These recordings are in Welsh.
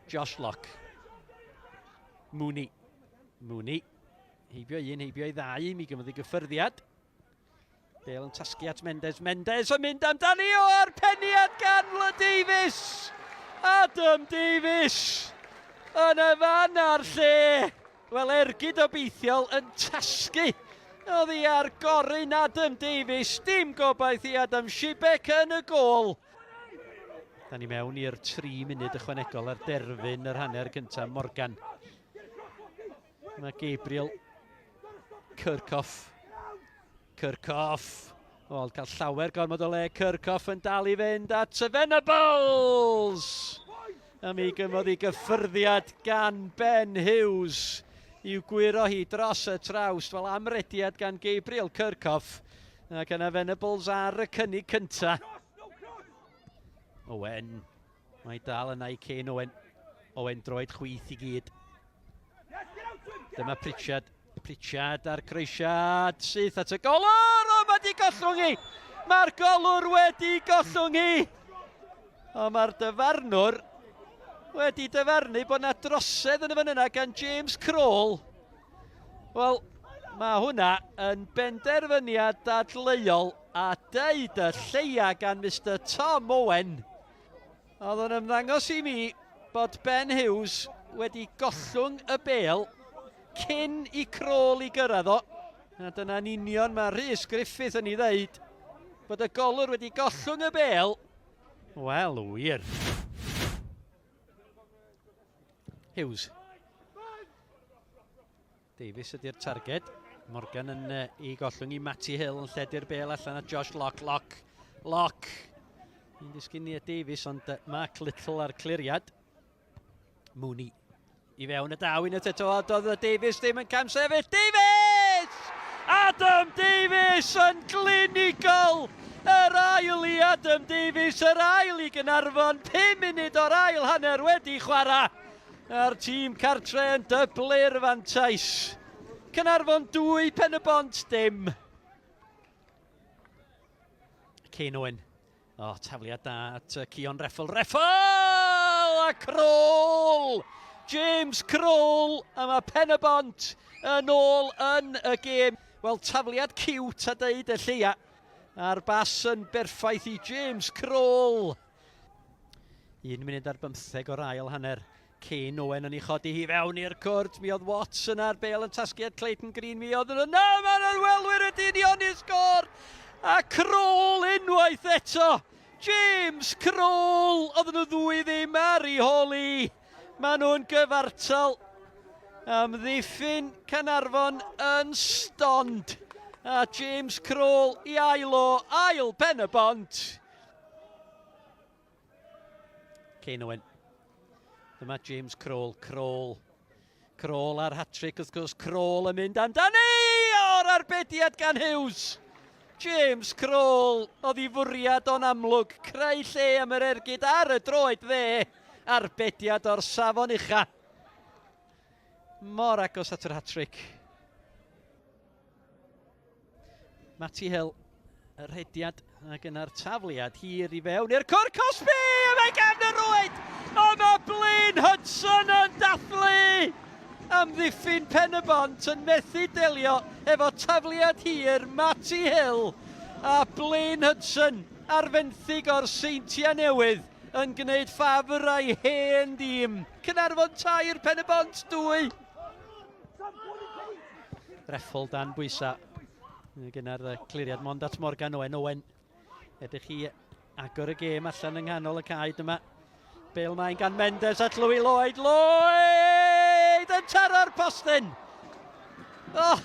Josh Locke. Mooney. Mooney. Heibio un, heibio i ddau, mi gymryd ei gyffyrddiad. Bale yn tasgu at Mendes. Mendes yn mynd amdani o a'r peniad gan L Davies! Adam Davies yn y fan a'r lle. Wel, ergyd obeithiol yn tasgu oddi ar gorun Adam Davies. Dim gobaith i Adam Shibek yn y gôl. Da ni mewn i'r 3 munud ychwanegol ar derfyn yr hanner cyntaf. Morgan. Mae Gabriel Kirchhoff. Kirchhoff. Wel, cael llawer gormod o le. Kirchhoff yn dal i fynd at y Venables! A mi gymodd i gyffyrddiad gan Ben Hughes i'w gwyro hi dros y trawst. Wel, amrediad gan Gabriel Kirchhoff. Ac yna Venables ar y cynnig cynta. Owen. Mae dal yna i Kane Owen. Owen droed chwith i gyd. Dyma Pritchard. Pritchard a'r croesiad syth at y golwr! O, mae di gollwng hi! Mae'r golwr wedi gollwng hi! O, mae'r dyfarnwr wedi dyfarnu bod yna drosedd yn y fan yna gan James Kroll. Wel, mae hwnna yn benderfyniad dadleuol a deud y lleia gan Mister Tom Owen. Oedd o'n ymddangos i mi bod Ben Hughes wedi gollwng y bêl cyn i Kroll i gyrraedd o. A dyna'n union mae Rhys Griffith yn ei ddeud, bod y golwr wedi gollwng y bêl. Wel, wir. Hughes. Davies ydy'r targed. Morgan yn uh, ei gollwng i Matty Hill yn lledu'r bel allan at Josh Locke. Locke. Locke. Ni'n disgyn i Davies, ond uh, Mark Little ar cliriad. Mooney. I fewn y daw unwaith eto, a doedd Davies ddim yn camsefyll. Davies! Adam Davies yn glinigol! Yr ail i Adam Davies, yr ail i Gynarfon, 5 munud o'r ail hanner wedi chwarae. A'r tîm cartre yn dyblu'r fantais. Caernarfon 2, Pen-y-bont dim. Kane Owen. O, oh, tafliad da at Cion Reffel. Reffel! A Kroll! James Kroll! A mae Pen-y-bont yn ôl yn y gêm. Wel, tafliad cute a deud y lleia. A'r bas yn berffaith i James Kroll. Un munud ar bymtheg o'r ail hanner. Kane Owen yn ei chodi hi fewn i'r cwrt. Mi oedd Watts yna a'r bel yn tasgu at Clayton Green. Mi oedd yna, mae'n ymwelwyr wedi unioni'r sgôr. A Kroll unwaith eto. James Kroll, oedden nhw ddwy ddim ar ei hôl i. Maen nhw'n gyfartal. Amddiffyn Caernarfon yn stond. A James Kroll i ail o ail pen y bont. Kane Owen. Dyma James Kroll. Kroll. Kroll ar hat-trick wrth gwrs. Kroll yn mynd amdani! O'r arbediad gan Hughes! James Kroll oedd i fwriad o'n amlwg. Creu lle am yr ergyd ar y droed dde. Arbediad o'r safon ucha. Mor agos at yr hat-trick. Matty Hill, y rhediad ac yna'r tafliad hir i fewn i'r cwr cosbi! A mae gefn y rwyd! O mae Blaine Hudson yn dathlu! Amddiffyn Pen y Bont yn methu delio efo tafliad hir Matty Hill a Blaine Hudson ar fenthyg o'r Seintiau Newydd yn gwneud ffafr a'i hen dîm. Caernarfon 3, Pen y Bont 2. Reffol dan bwysa. Gyda'r cliriad mond at Morgan Owen. Owen, edrych i agor y gêm allan yng nghanol y cae. Dyma Bale maen gan Mendes at Louis Lloyd. Lloyd yn taro'r postyn! Oh,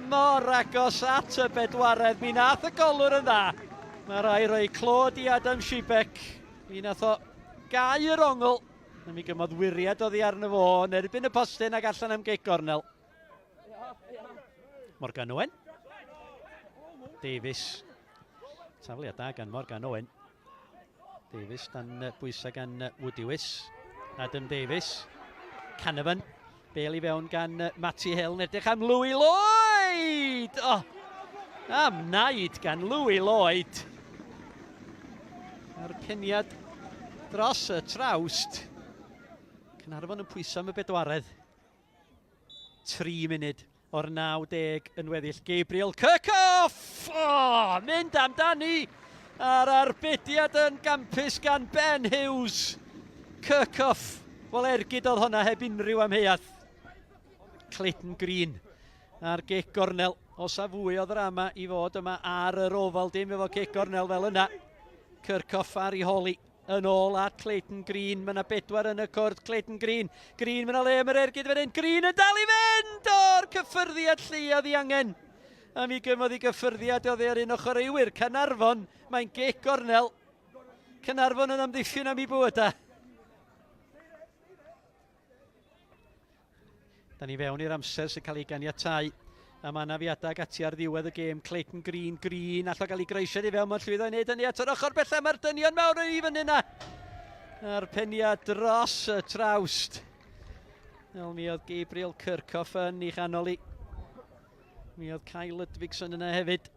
mor agos at y bedwaredd. Mi nath y golwr yn dda. Mae rai roi clod i Adam Shibek. Mi nath o gau yr ongl. A mi gymodd wiriad oddi arno fo yn erbyn y postyn ac allan am gic gornel. Morgan Owen. Davies. Tafliad da gan Morgan Owen. Davies dan bwysau gan Woodiwis. Adam Davies. Canavan. Bale i fewn gan Matty Hill. Yn edrych am Louis Lloyd! Oh, am naid gan Louis Lloyd. A'r peniad dros y trawst. Caernarfon yn pwyso am y bedwaredd. 3 munud o'r 90 yn weddill. Gabriel Kirchhoff! Oh, mynd amdani! A'r arbediad yn gampus gan Ben Hughes. Kirchhoff, wel ergyd oedd hwnna heb unrhyw amheuaeth. Clayton Green a'r gic gornel. Os a fwy o ddrama i fod yma ar yr ofal, dim efo cic gornel fel yna. Kirchhoff ar ei holi yn ôl at Clayton Green. Mae yna bedwar yn y cwrt. Clayton Green. Green, mae yna le am yr ergyd fan hyn. Green yn dal i fynd! O'r cyffyrddiad lleia ddiangen. A mi gymodd i gyffyrddiad oddi ar un o chwaraewyr Caernarfon. Mae'n gic gornel. Caernarfon yn amddiffyn am ei bywydau. Da ni fewn i'r amser sy'n cael ei ganiatau am anafiadau ac ati ar ddiwedd y gêm. Clayton Green, Green, allo gael ei groesiad i fewn, mae'n llwyddo i wneud hynny at yr ochr bellaf, mae'r dynion mawr yn ei fyny yna. A'r peniad dros y trawst. Wel, mi oedd Gabriel Kirchhoff yn ei chanol i. Mi oedd Kyle Ludwigson yna hefyd.